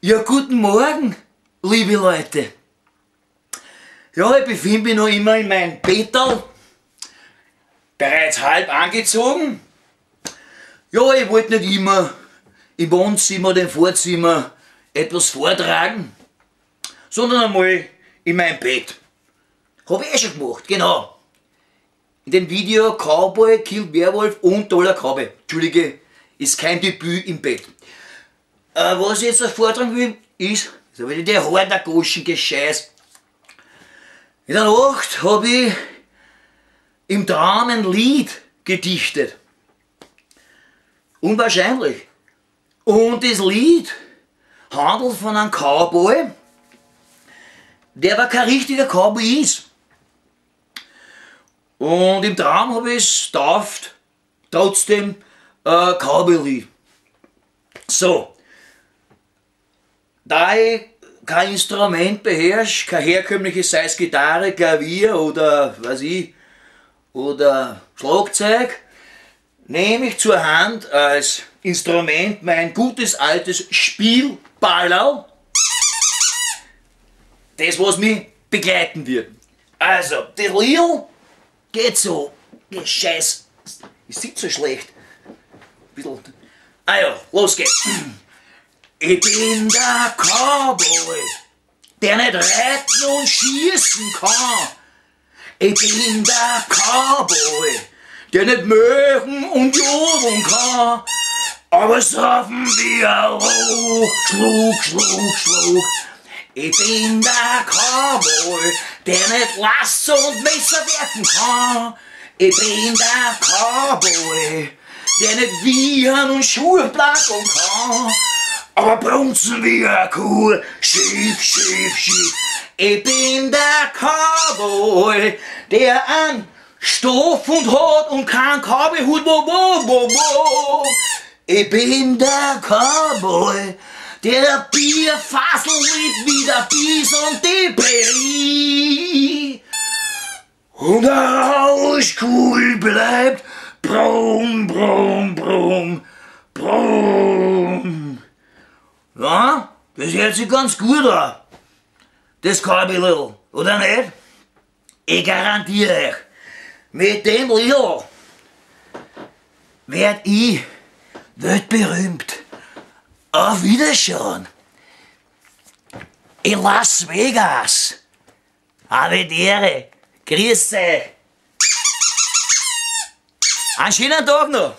Ja, guten Morgen, liebe Leute. Ja, ich befinde mich noch immer in meinem Bettel, bereits halb angezogen. Ja, ich wollte nicht immer im Wohnzimmer oder im Vorzimmer etwas vortragen, sondern einmal in meinem Bett. Hab ich eh schon gemacht, genau. In dem Video Cowboy killt Werwolf und toller Cowboy. Entschuldige, ist kein Debüt im Bett. Was ich jetzt noch vortragen will, ist, so wieder der Haare Goschen Gescheiß. In der Nacht habe ich im Traum ein Lied gedichtet. Unwahrscheinlich. Und das Lied handelt von einem Cowboy, der aber kein richtiger Cowboy ist. Und im Traum habe ich es tauft, trotzdem Cowboy-Lied. So, da ich kein Instrument beherrsche, kein herkömmliches, sei es Gitarre, Klavier oder was ich, oder Schlagzeug, nehme ich zur Hand als Instrument mein gutes altes Spielballerl, das was mich begleiten wird. Also, das Lied geht so, Scheiß, ich sitze so schlecht. Bisschen. Ah ja, los geht's. Ich bin der Cowboy, der nicht reiten und schießen kann. Ich bin der Cowboy, der nicht mögen und jodeln kann. Aber saufen wir hoch, Schluck, Schluck, Schluck. Ich bin der Cowboy, der nicht Lasso und Messer werfen kann. Ich bin der Cowboy, der nicht wiehern und Schuhe placken kann. Aber brunzen wie eine Kuh, schief, schief, schief. Ich bin der Cowboy, der an Stoff und hat und kein Cowboyhut, wo, wo, wo, wo. Ich bin der Cowboy, der Bierfassel mit wie der Bison die Prärie. Und der Rauschkugel bleibt brumm, brumm, brumm, brumm. Ja, das hört sich ganz gut an. Das Cowboy-Liedl, oder nicht? Ich garantiere euch, mit dem Liedl werd ich weltberühmt. Auf Wiederschauen. In Las Vegas. Habe die Ehre. Grüß euch. Einen schönen Tag noch.